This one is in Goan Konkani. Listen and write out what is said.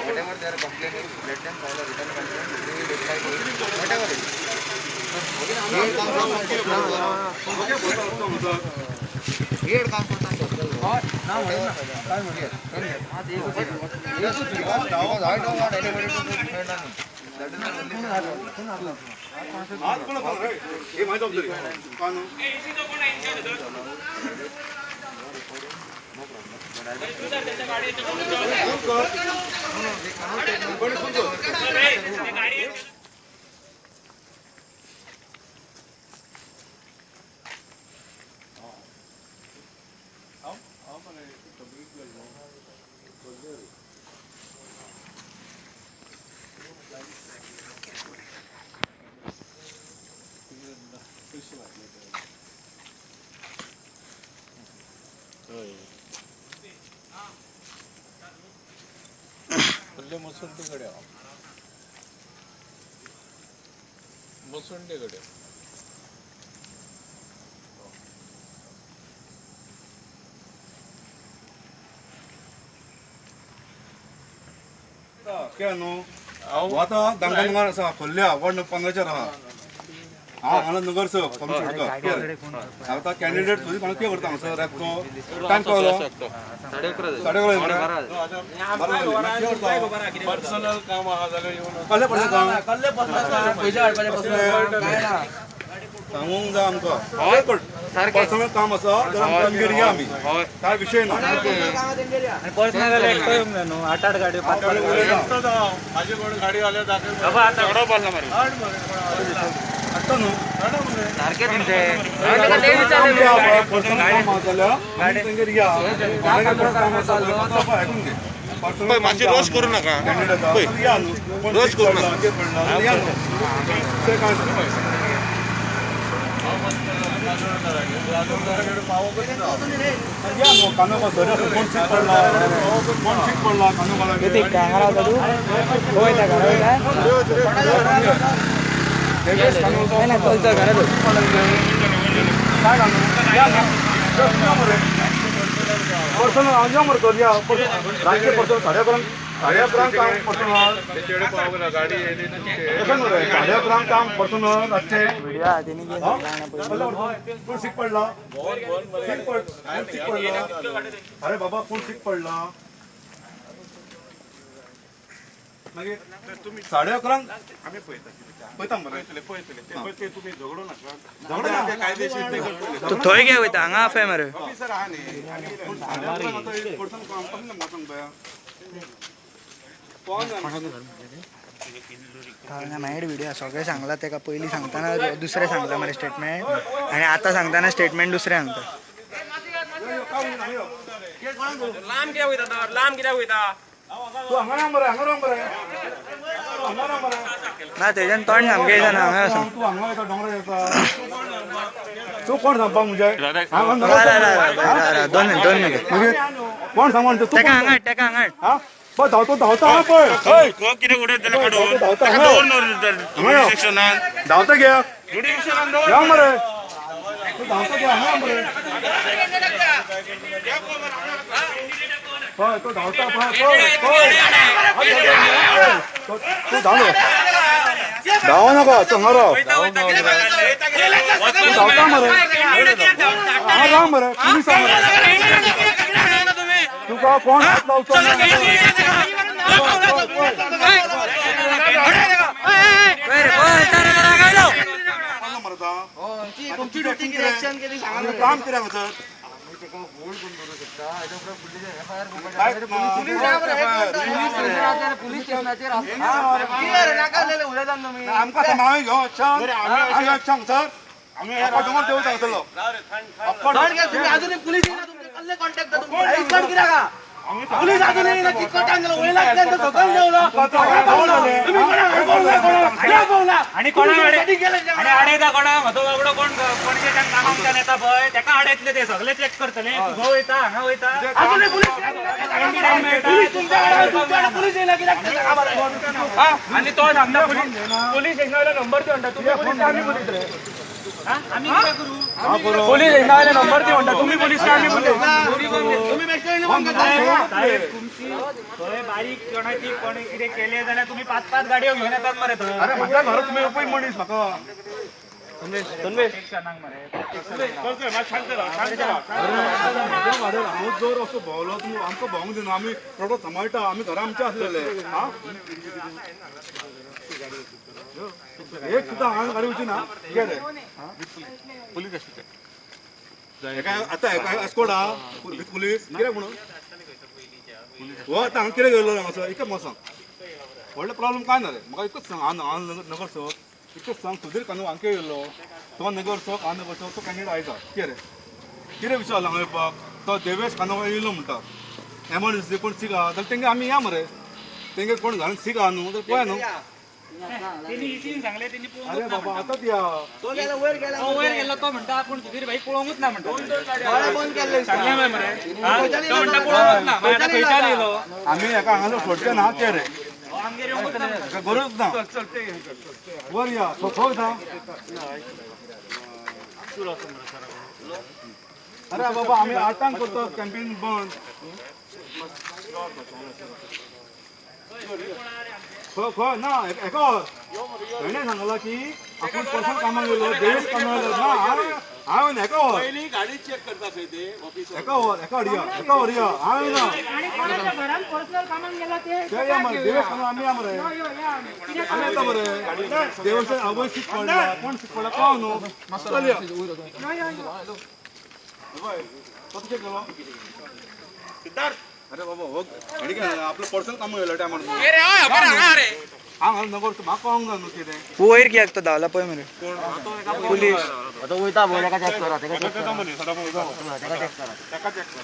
Whatever their complaint is, let them file a written complaint. We will reply to it. Whatever it is. He had come from some personal work. He had come for some personal work. Yes, because I don't want anybody to put hand on me. That is the only thing. No problem. But I don't. No, they cannot take no. मसुंडे कडे मसुंडे कडे काय न्हू आतां दांगण आसा खोल्ल्या वॉर्ड 15चेर आहा. हांव हांगा नगरसेवक स्वामी शेटकर. आतां कॅन्डिडेट सोदीत हांगा कितें करता हांगासर रातचो टायम कळ्ळो 11:30. पर्सनल काम आहा जाल्यार येवन कसलें पर्सनल काम सांगूंक जाय आमकां. पर्सनल काम आसा जाल्यार आमकां आमगेर या आमी, काय विशय ना. पर्सनल जाल्यार एकटो येवंक जाय न्हू, 8-8 गाडयो 5-5 गाडयो. म्हाजे कोण गाडी घाल्यार दाखय. झगडो पडला मरे आत्ता न्हू सारखे तुमचे पर्सनल काम आसा जाल्यार आमी तेंगेर या. काम आसा आयकून घे. मातशी रोश करू नका. या न्हू, रोश करू नका. या न्हू. कोण सीक पडला, कोण सीक पडला हांगा रावता तूं? वयता घरा वयता? नाही चल चल घरा चल. काय पर्सनल या मरे चल या. रातचे पर्सनल 11:30 11:30 काम पर्सनल. 11:30 काम पर्सनल रातचे. कोण सीक पडला? कोण सीक पडला? अरे बाबा कोण सीक पडला? मागीर 11:30 आमी पळयता पळयता मरे. पळयतले तुमी झगडो नाका. झगडो ना. कायदेशीर ते करतले. तूं थंय घे वयता हांगा आफय मरे. ऑफिसर आहा न्ही. 11:30 पर्सनल काम कसलें म्हाका सांग पळया. मागीर व्हिडिओ सगळें सांगला तेका. पयलीं सांगतना दुसरें सांगता मरे स्टेटमेंट, आनी आतां सांगतना स्टेटमेंट दुसरें सांगता. लांब कित्याक वयता? लांब कित्याक वयता? तूं हांगा राव मरे, हांगा राव मरे, हांगा राव मरे. ना तेज्यान तोंड सामकें दिसना. हांगा आसा. तूं हांगा वयता दोंगरार येता. तूं कोण सांगपाक म्हणजे? 2 मिनट 2 मिनट. मागीर कोण सांगपाक तूं? तेका हांगा तेका हांगा. हा पळय धांवतो धांवता हा पळय. कितें उडयत जाल्यार काडून धांवता जुडिशनान धांवता घे जुडिशनान या मरे. तूं धांवता घे हांगा मरे. पळय तो धांवता पळय पळय. तूं धांव धांव नाका. तूं हांगा राव. तूं धांवता मरे. हांगा राव मरे. पुलीस मरे. तुका कोण हात लावचो? काम कितें हांगासर? होल्ड करून दवरूं शकता. हाच्या उपरांत फुडली एफआयआर पुलीस स्टेशनाचेर आमकां सांबाळून घेवं अच्छा सर. आमी दोंगर देवता हांगासरलो. अजून पुलीस कॉन्टॅक्ट कित्याक? पुलीस अजून येयना, कितको टायम जालो, वयल्यान सकयल देंवलो, हांगा पावलो. तुमी कोणाक आडकोवंक जाय, कोणाक कित्याक पावला? आणि कोणाक पुलिसांनी गेले आणि आडयता कोणा म्हजो बाबडो कोण पणजेच्यान कामाकच्यान येता पळय तेका आडयतले ते सगळे चॅक करतले. तूं खंय वयता, हांगा वयता. अजूनही पुलीस पुलीस तुमच्याकडे तुमच्याकडे पुलीस येयना कित्याक तें सांगा मरे. आनी तो सांगता पुलीस पुलीस स्टेशना नंबर दी म्हणटा, तुमी पुलीस आमी पुलीस रे. आमी कितें करूं? पुलीस स्टेशना नंबर दी म्हणटा, तुमी पुलीस आमी पुलीस. तुम्ही बेश्टे येवन करता. साहेब, तुमची थंय बारीक कोणाची कोणी कितें केलें जाल्यार तुमी पांच पांच गाडयो घेवन येतात मरे थंय. अरे म्हाका घरा तुमी येवपय मनीस म्हाका. प्रत्यक्षानाक मरे. अरे म्हाज्या वाड्यार हांव जर असो भोंवलो, तुमी आमकां भोंवंक दिना. आमी रोडो सांबाळटा, आमी घरा आमचे आसलेले. आं, एक सुद्दां हांवें गाडी वचची ना. कितें रे, हेका आतां हेका एस्कोड आहा पुलीस कित्याक म्हणून हो आतां हांगा कितें गेल्लो हांगासर एकच म्हाका सांग, व्हडलो प्रॉब्लम काय ना रे. म्हाका एकच सांग, हांव हांव नगरसेवक, एकच सांग, सुधीर कानू हांगा येयल्लो, तो नगरसेवक, हांव नगरसेवक, तो कॅन्डिडेट आयजा. कितें रे, कितें विचारला हांगा येवपाक? तो देवेश कानू येयलो म्हणटा, एमरजन्सी कोण सीक आहा जाल्यार तेंगे आमी या मरे. तेंगे कोण घरान सीक आहा न्हू जाल्यार पळया न्हू. तेणी इसीन सांगलें, तेणी पळोवंकूच अरे ना बाबा म्हणटा. आतांच या. तो गेला वयर गेला. तो वयर गेल्लो, तो म्हणटा आपूण सुधीर भाई पळोवंकूच ना म्हणटा. दोळे बंद केल्ले. सांगलें मरे मरे. हा? तो म्हणटा पळोवंकूच ना, मागीर आतां खंयच्यान येयलो? आमी हेका हांगासर सोडचे ना ते रे. हो, आमगेर येवंकूच ना म्हणटा. हेका गरज ना. वर या, खो वयता. अरे बाबा आमी आठांक करता कॅम्पेन बंद. खो खो ना एका हेणें सांगलां की आपूण पर्सनल कामाक गेलो, देवेश कामाक गेलो ना. हांव एका वर पयलीं गाडी चॅक करता खंय ते ऑफिसर. एका वर एका हाडया, एका वर या. हांव ना आणि कोणाच्या घरात पर्सनल कामाक गेला ते ते या मरे, देवेश कामाक आमी या मरे. यो यो या आमी. कित्याक आमी येता मरे. देवेश आवय सीक पडला, कोण सीक पडला पाव न्हू. चल या. यो यो यो. हय, तो कितें केलो? अरे बाबा हो हेणें कितें आपलो पर्सनल कामाक गेलो टायमार. हांव हांगा नगर म्हाका कळोंक जाय न्हू कितें. वयर कित्याक तो धांवला पळय मरे पुलीस. आतां वयता पळय, तेका चॅक करा, तेका चॅक करा, तेका चॅक करा. ताका चॅक कर.